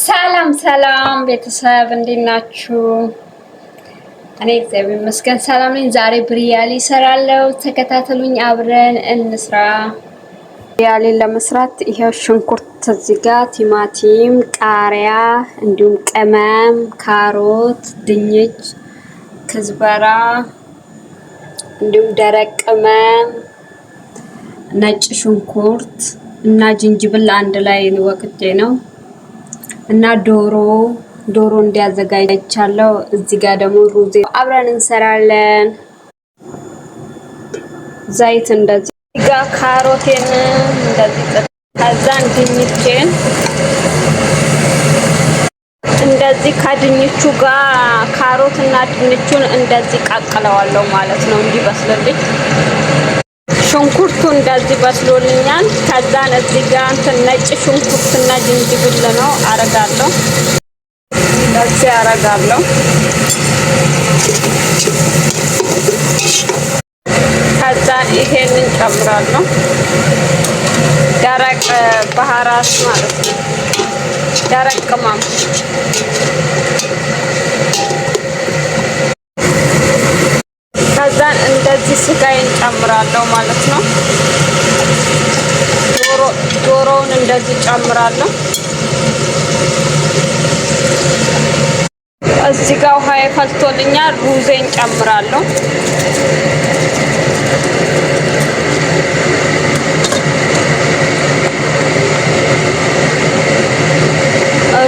ሰላም ሰላም ቤተሰብ እንዴት ናችሁ? እኔ እግዚአብሔር ይመስገን ሰላም ነኝ። ዛሬ ብሪያኒ እሰራለሁ። ተከታተሉኝ፣ አብረን እንስራ። ብሪያኒን ለመስራት ይሄው ሽንኩርት እዚህ ጋር፣ ቲማቲም፣ ቃሪያ እንዲሁም ቅመም፣ ካሮት፣ ድንች፣ كزبرة እንዲሁም ደረቅ ቅመም፣ ነጭ ሽንኩርት እና ጅንጅብል አንድ ላይ ወቅጬ ነው እና ዶሮ ዶሮ እንዲያዘጋጅቻለሁ። እዚህ ጋር ደግሞ ሩዝ አብረን እንሰራለን። ዘይት እንደዚህ ጋር ካሮቴን እንደዚህ ከዛን ድንቼን እንደዚህ ከድንቹ ጋር ካሮት እና ድንቹን እንደዚህ ቀቅለዋለሁ ማለት ነው እንዲበስልልኝ። ሽንኩርቱ እንደዚህ በስሎልኛል። ከዛን እዚህ ጋር እንትን ነጭ ሽንኩርትና ጅንጅብል ነው አረጋለሁ። እንደዚህ አረጋለሁ። ከዛን ይሄንን ጨምራለሁ። ደረቅ بهارات ማለት ነው። ደረቅ ቅመም ከዛን እንደዚህ ስጋዬን ጨምራለሁ ማለት ነው። ዶሮውን እንደዚህ ጨምራለሁ። እዚህ ጋር ውሃ ፈልቶልኛል። ሩዜን ጨምራለሁ።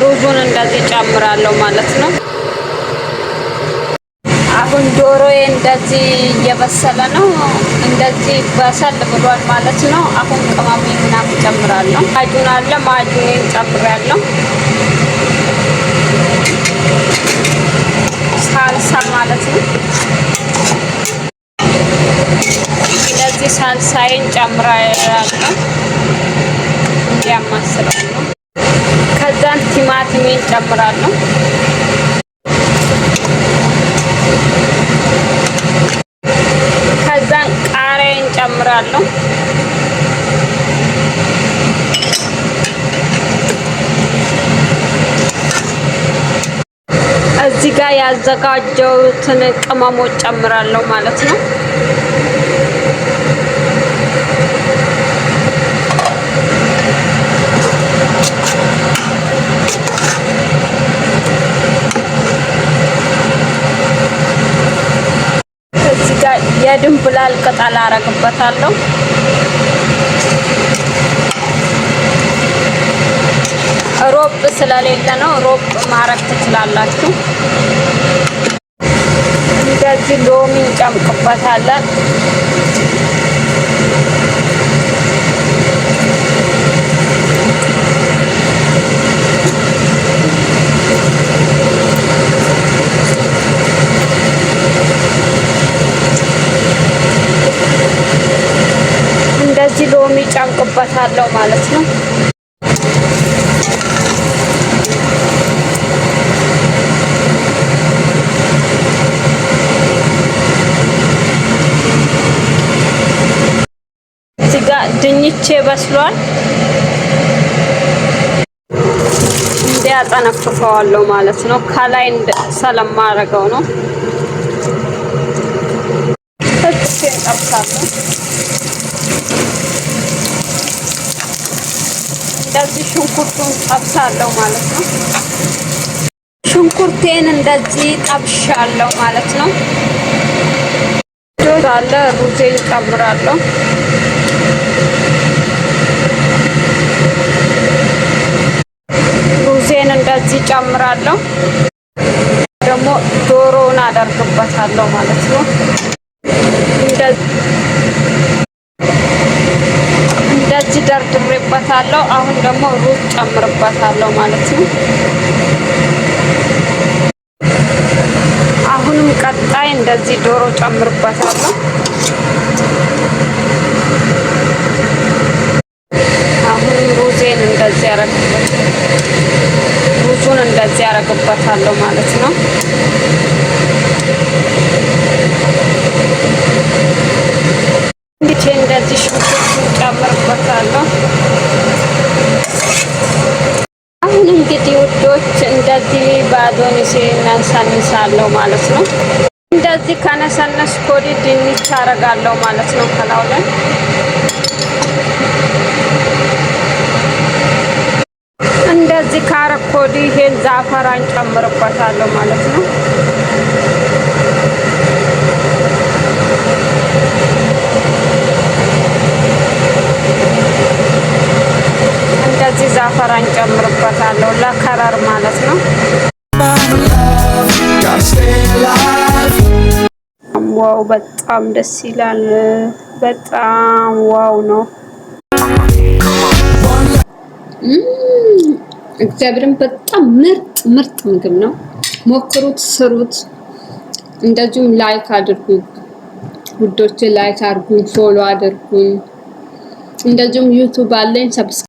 ሩዙን እንደዚህ ጨምራለሁ ማለት ነው። አሁን ዶሮዬ እንደዚህ እየበሰለ ነው። እንደዚህ በሰል ብሏል ማለት ነው። አሁን ቅመም ምናምን ጨምራለሁ። معجون አለ፣ معجون ኤን ጨምራለሁ። ሳልሳ ማለት ነው። እንደዚህ ሳልሳዬን ጨምራለሁ። እንዲያማስለው ነው። ከዛን ቲማቲሜን ጨምራለሁ። ከዛን ቃሪያን ጨምራለሁ። እዚህ ጋር ያዘጋጀሁትን ቅመሞች ጨምራለሁ ማለት ነው። እዚህ ጋር የድንብላል ቅጠል አረግበታለሁ። ሮብ ስለሌለ ነው። ሮብ ማረግ ትችላላችሁ። እንደዚህ ሎሚ እንጨምቅበታለን። እንደዚህ ሎሚ ጨምቅበታለሁ ማለት ነው። እዚህ ጋር ድንቼ በስሏል። እንዲያጠነፍፈዋለሁ ማለት ነው። ከላይ ስለማረገው ነው። እችን ጠብሳለሁ። እንደዚህ ሽንኩርቱን ጠብሳለሁ ማለት ነው። ሽንኩርቴን እንደዚህ ጠብሻለሁ ማለት ነው። አለ ሩዜን ጨምራለሁ። ሩዜን እንደዚህ ጨምራለሁ። ደግሞ ዶሮውን አደርግበታለሁ ማለት ነው። እንደዚህ ደርድሬበታለሁ። አሁን ደግሞ ሩዝ ጨምርበታለሁ ማለት ነው። አሁንም ቀጣይ እንደዚህ ዶሮ ጨምርበታለሁ። አሁንም ሩዜን እንደዚህ ያረግበት ሩዙን እንደዚህ ያረግበታለሁ ማለት ነው። እንዲቼ እንደዚህ ሽንኩርቱን ጨምርበታለሁ። አሁን እንግዲህ ውዶች እንደዚህ ባዶኒሴ እናንሳንሳለሁ ማለት ነው። እንደዚህ ከነሰነስኩ ወዲህ ድንች አደርጋለሁ ማለት ነው ከላው ላይ። እንደዚህ ካረኩ ወዲህ ይሄን ዛፈራን ጨምርበታለሁ ማለት ነው። እንደዚህ ዛፈራን ጨምርበታለሁ ለ color ማለት ነው። Gotta stay alive. Wow በጣም ደስ ይላል። በጣም wow ነው። እግዚአብሔርን በጣም ምርጥ ምርጥ ምግብ ነው። ሞክሩት፣ ስሩት። እንደዚሁም like አድርጉ ውዶች፣ like አድርጉኝ፣ follow አድርጉኝ። እንደዚሁም YouTube አለኝ subscribe